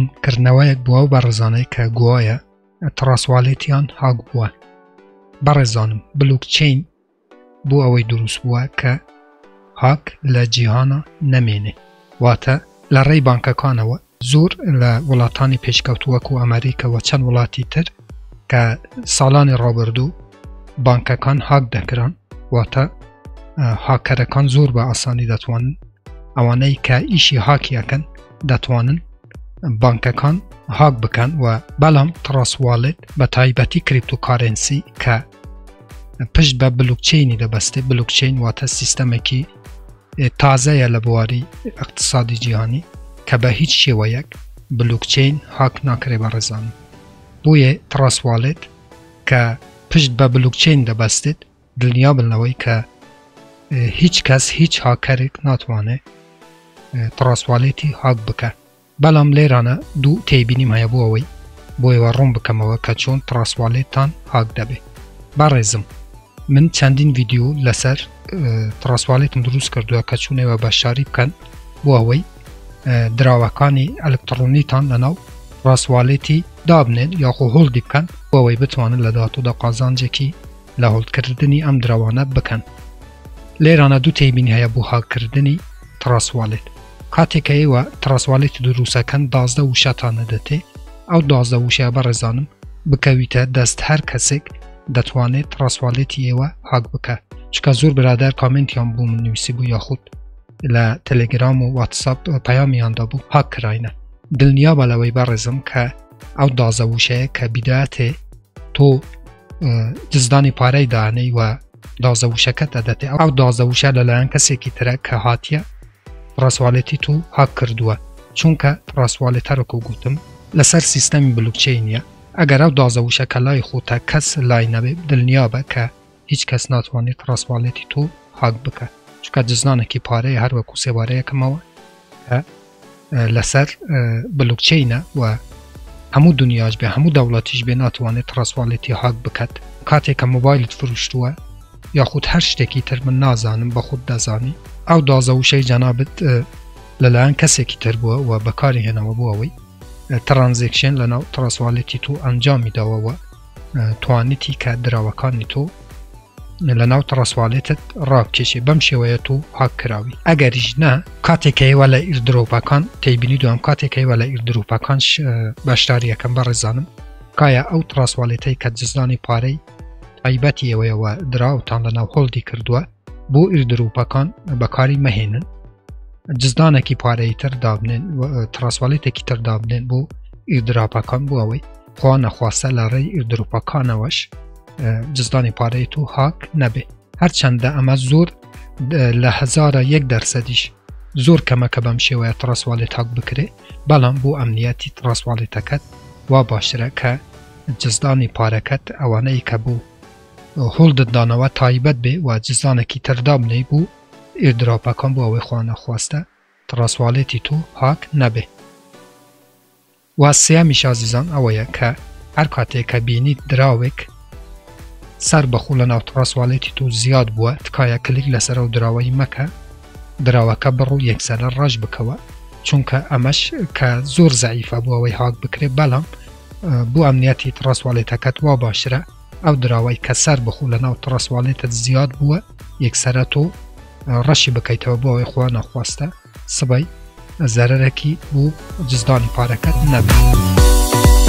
ڕوونکردنەوەیەک بۆ ئەو بەڕێزانەی کە گوایە Trust Wallet یان هاک بووە. بەڕێزانم بلوکچەین بۆ ئەوەی دروست بووە کە هاک لە جیهانا نەمێنێ، واتە لە ڕێی بانکەکانەوە زۆر لە وڵاتانی پێشکەوتوو وەکو ئەمریکا و چەند وڵاتی تر کە ساڵانی ڕابردوو بانکەکان هاک دەکران، واتە هاکەرەکان زۆر بە ئاسانی دەتوانن ئەوانەی کە ئیشی هاکیەکەن دەتوانن بانکەکان هاک بکەن و بەڵام Trust Wallet بە تایبەتی cryptocurrency کە پشت بە بلوکچینی دەبەستێت، بلوکچین واتە سیستەمێکی تازەیە لە بواری اقتصادی جیهانی کە بە هیچ شێوەیەک بلوکچین هاک ناکرێ بەڕێزان. بۆیە Trust Wallet کە پشت بە بلوکچین دەبەستێت دڵنیابن لەوەی کە هیچ کەس هیچ هاکەرێک ناتوانێت Trust Wallet ی هاک بکە. بەڵام لێرانە دوو تێبینیم هەیە بۆ ئەوەی بۆ ئێوە ڕوون بکەمەوە کە چۆن Trust Wallet تان هاک دەبێ. بەڕێزم من چەندین ڤیدیۆ لەسەر Trust Wallet م دروست کردووە کە چۆن ئێوە بەشداری بکەن بۆ ئەوەی دراوەکانی ئەلکترۆنیتان لەناو Trust Wallet ی دابنێن یاخۆ hold ی بکەن بۆ ئەوەی بتوانن لە داهاتوودا قازانجێکی لە hold کردنی ئەم دراوانە بکەن. لێرانە دوو تێبینی هەیە بۆ هاککردنی Trust Wallet. کاتێک کە ئێوە Trust Wallet دروستەکەن 12 وشەتان نەدەتێ، ئەو 12 وشەیە بەڕێزانم بکەویتە دەست هەر کەسێک دەتوانێت Trust Wallet ی ئێوە هاک بکە. چونکە زۆر برادەر کامێنتیان بۆ من نووسی بوو یاخود لە تەلەگرام و واتساپ پەیامیان دابوو هاک کراینە. دڵنیابە لەوەی بەڕێزم کە ئەو 12 وشەیە کە بیداتێ تۆ جزدانی پارەی دانەی و 12 وشەکەت ئەدەتێ، ئەو 12 وشە لەلایەن کەسێکی ترە کە هاتیە Trust Wallet ی تۆ هاک کردووە. چونکە Trust Wallet هەرەکو گوتم لەسەر سیستەمی بلوکچەینیە، ئەگەر ئەو 12 وشە کە لای خۆتە کەس لای نەبێ دڵنیابە کە هیچ کەس ناتوانێت Trust Wallet ی تۆ هاک بکە، چونکە جزدانێکی پارەیە هەروەکو سێبارەیەکەمەوە کە لەسەر بلوکچەینە و هەموو دنیاش بێ هەموو دەوڵەتیش بێ ناتوانێت Trust Wallet ی هاک بکات. کاتێک کە مۆبایلت فروشتووە یاخود هەر شتێکی تر من نازانم بە خودت دەزانی، ئەو 12 وشەی جەنابت لەلایەن کەسێکی تر بووە و بەکاری هێناوە بۆ ئەوەی transaction لەناو Trust Wallet ی تۆ ئەنجامی داوە و توانیتی کە دراوەکانی تۆ لەناو Trust Wallet ت ڕابکێشێ، بەم شێوەیە تۆ هاک کراوی. ئەگەریش نا کاتێک کە ئێوە لە airdrop ەکان تێبینی دوام، کاتێک کە ئێوە لە airdrop ەکان بەشداریەکەم بەڕێزانم کایە ئەو Trust Wallet ەی کە جزدانی پارەی تایبەتی ئێوەیەوە دراوتان لەناو hold ی کردووە بۆ airdrop ەکان بەکاری مەهێنن، جزدانێکی پارەی تر دابنێن، Trust Wallet ێکی تر دابنێن بۆ airdrop ەکان بۆ ئەوەی خوا نەخواستە لە ڕێی airdrop ەکانەوەش جزدانی پارەی تۆ هاک نەبێ. هەرچەندە ئەمە زۆر لە هەزارە یەک دەرسەدیش زۆر کەمە کە بەم شێوەیە Trust Wallet هاک بکرێ، بەڵام بۆ ئەمنیەتی Trust Wallet ەکەت وا باشترە کە جزدانی پارەکەت ئەوانەی کە بۆ hold ت دانەوە تایبەت بێ و جزدانێکی تر دابنێی بۆ airdrop ەکان بۆ ئەوەی خوا نەخواستە Trust Wallet ی تۆ هاک نەبێ. و سێیەمیش ئازیزان ئەوەیە کە هەر کاتێک کە بینیت دراوێک سەر بەخۆ لە ناو Trust Wallet ی تۆ زیاد بووە، تکایە کلیک لەسەر ئەو دراوەی مەکە، دراوەکە بڕۆ یەکسەرە ڕەش بکەوە، چونکە ئەمەش کە زۆر زەعیفە بۆ ئەوەی هاک بکرێت، بەڵام بۆ ئەمنیەتی Trust Wallet ەکەت وا باشترە ئەو دراوەی کە سەر بەخۆ لە ناو Trust Wallet ت زیاد بووە یەکسەرە تۆ ڕەشی بکەیتەوە بۆ ئەوەی خوا نەخواستە سبەی زەرەرەکی بۆ جزدانی پارەکەت نەبێت.